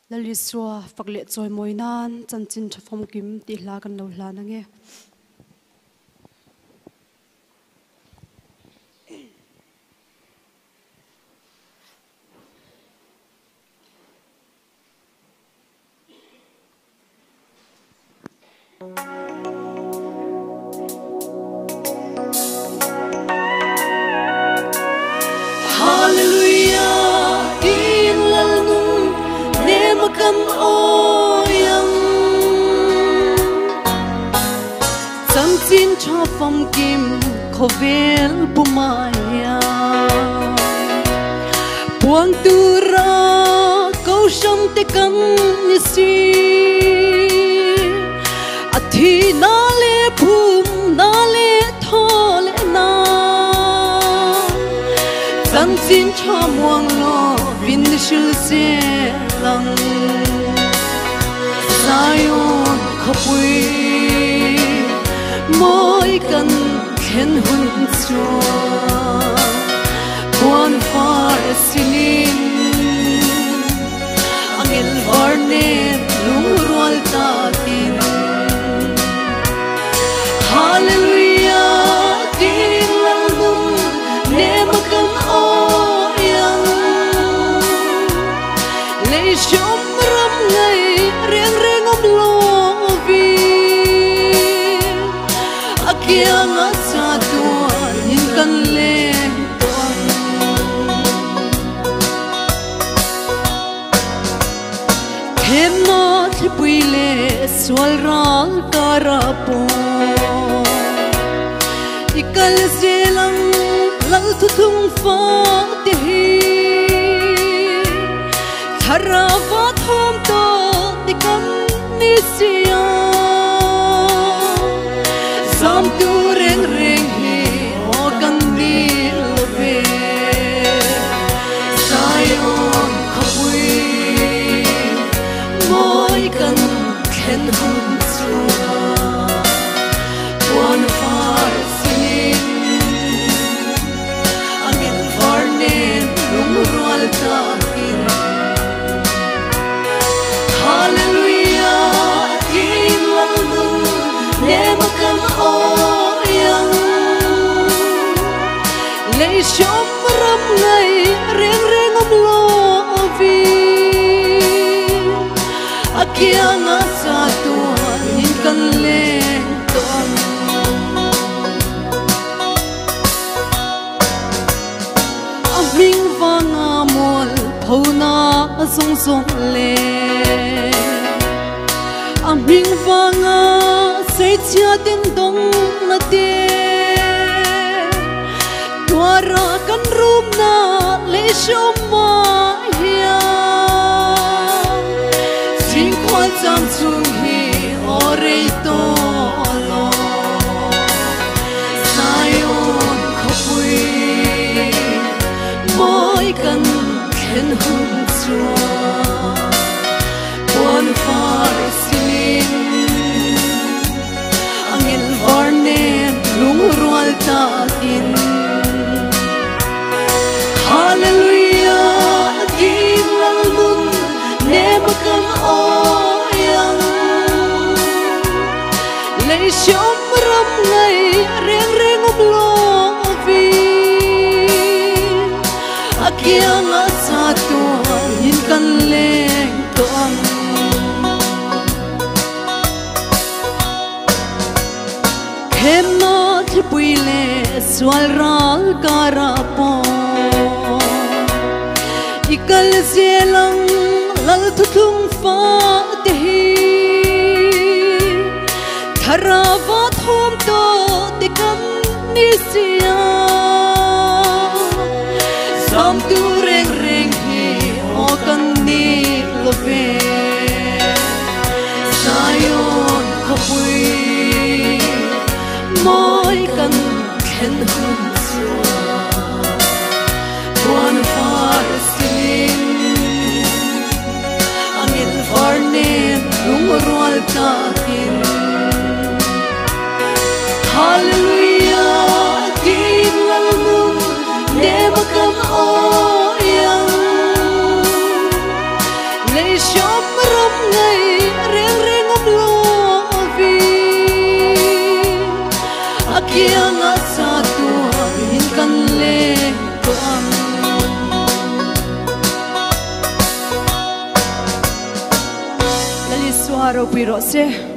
Lal Isua fak leh chawimawi nan chanchin tha famkim tih hla kan lo hlan ange. Hallelujah in lalnung nema kan oyang Chanchin tha famkim khawvel pumaya Puang tura ko sham te kan ni si A thi na le phum na le tho le na Chanchin tha muang lo vin shil se lang Zion khapui moi kan khen hun chua Buan far sinin angel varne lung rual takin Hallelujah tin lalnum ne makam oyang Lei shom ram ngai reng reng om lo vi Akiang a cha tua in kan leng tuan Thêm na thipui le sual ral karapo Ikal zelang lal thu thung fa te hi Thara va thom to ti kan ni sia Zam tu reng reng hi o kan ni lo ve Zion khapui moi kan khen hun chua Buan far sinin angel var nen lung rual takin Hallelujah in lalnung ne makam oyang Lei shom ram ngai reng reng om lo vi Akiang a cha tua in kan leng tuan A ming vanga mol pho na zong zong le A ming vanga sei chia tin dong na te Tuara kan rum na le shom ma hiya Sing khwal cham chung hi ore to lo Zion khapui moi kan khen hun chua Buan far sinin angel var nen lung rual takin Hallelujah din lalnun ne makam oyang Lei shom ram ngai reng reng om lo vi Akiang a cha tua in kan leng tuan Khem na thipui le sual ral karapo Ikal zelang lal thu thung fa te hi Thara va thom to te kan ni sia Zam tu reng reng hi o kan ni lo ve Zion khapui moi kan khen hun chua Buan far sinin angel var nen lung rual takin Hallelujah tin lalnun ne makam oyang Lei shom kianga chatuanin kan leng tawh ang. Lal Isua ropui rawh se.